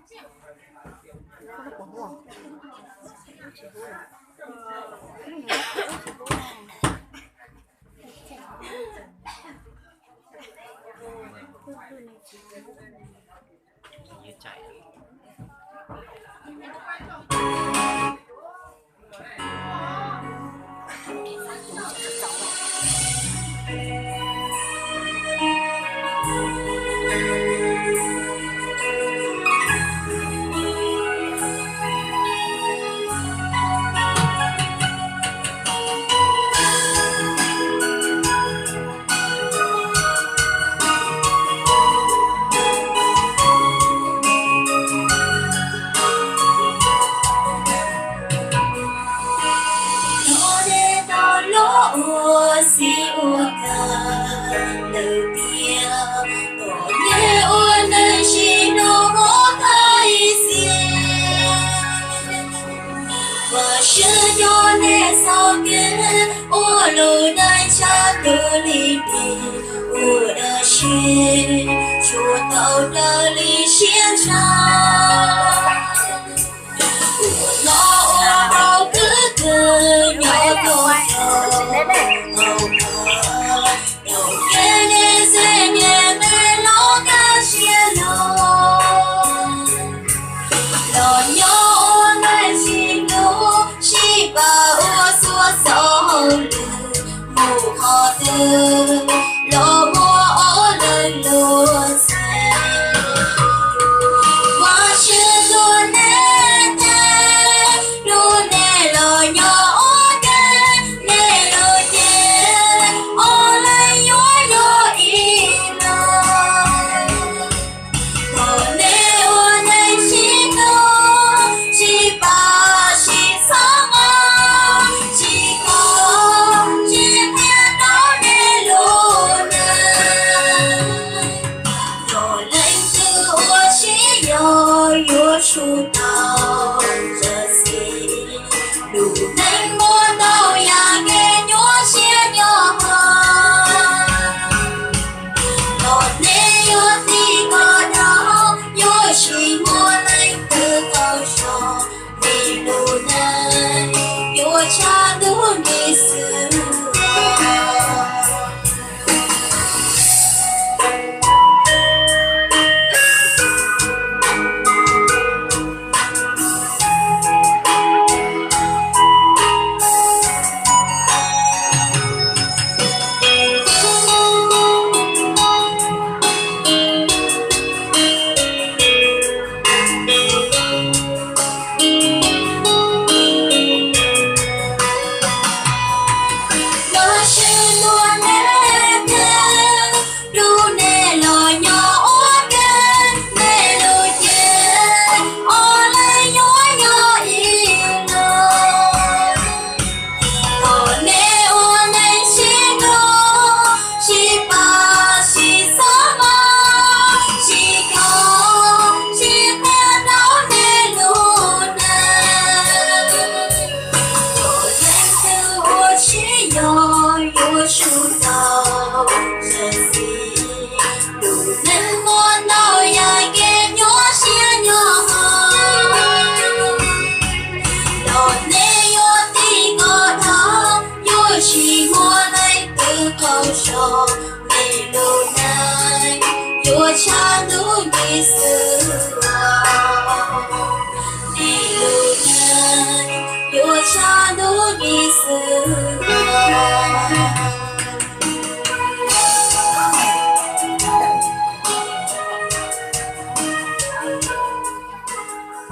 Nyob deb tau los ua xib ua ka ntawm tiaj, tom nej ua neej sib hlub ua thaij xia. Vam Tswv coj nej txoj kev ua lub neej tshaj tug li ris, ua dab tsi tsuas tau raws li siab ntshaw. Ua no ua haum kwv tug nyob tau, tau kev nej txhia niam nej los kaj siab lug. Los nyob ua neej sib hlub sib pab ua txhua txoj hauj lwm, mus qhov twg los muaj ob leeg luag ntxhi. Vam Tswv hlub nej thiab, hlub nej los nyob ua ke, nej lub cev ob leeg yuav yog ib lub. Thaum nej ua neej sib hlub sib pab sib txhawb, tsis kho tsis qhia rau nej lub neej. Thaum leej twg ua tsis yog yuav tsum tau zam txim, lub neej muaj ntau yam kev nyuaj siab nyob hauv. Thaum nej yuav tiv kom dhau, yuav tsis muaj leej twg tau so, vim lub neej yuav tshaj ntuj nti xwb. Los sis hlub nej thiab, hlub nej los nyob ua ke, nej lub cev ob leeg yuav yog ib lub. Thaum nej ua neej sib hlub, sib pab, sib txhawb, tsis kho tsis qhia rau nej lub neej. Thaum leej twg ua tsis yog yuav tsum tau zam txim, lub neej muaj ntau yam kev nyuaj siab nyob hauv. Thaum nej yuav tiv kom dhau, yuav tsis muaj leej twg tau so, nej lub neej yuav tshaj ntuj nti xwb. Nej lub neej yuav tshaj ntuj nti xwb.